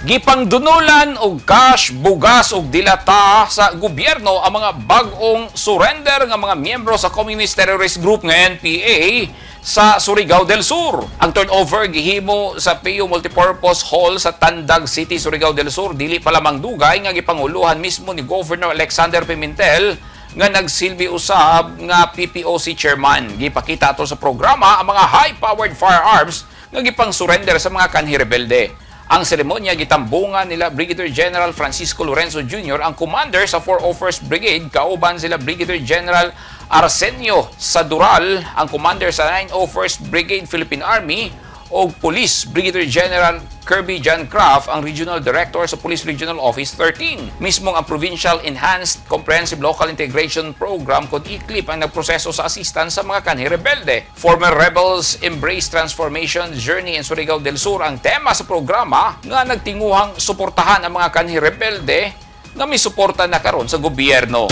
Gipangdunulan og cash, bugas ug dilata sa gobyerno ang mga bag-ong surrender nga mga miyembro sa Communist Terrorist Group nga NPA sa Surigao del Sur. Ang turnover gihimo sa PU Multipurpose Hall sa Tandag City, Surigao del Sur, dili pa lamang dugay nga gipanguluhan mismo ni Governor Alexander Pimentel nga nagsilbi usab nga PPOC chairman. Gipakita ato sa programa ang mga high-powered firearms nga gipang-surrender sa mga kanhi rebelde. Ang seremonya gitambungan nila Brigadier General Francisco Lorenzo Jr., ang commander sa 401st Brigade, kauban sila Brigadier General Arsenio Sadural, ang commander sa 901st Brigade Philippine Army, o Police Brigadier General Kirby John Kraft, ang Regional Director sa Police Regional Office 13. Mismo ang Provincial Enhanced Comprehensive Local Integration Program kon ICLIP ang nagproseso sa assistance sa mga kanhi rebelde. "Former Rebels Embrace Transformation Journey in Surigao del Sur" ang tema sa programa nga nagtinguhang suportahan ang mga kanhi rebelde nga may suporta na karon sa gobyerno.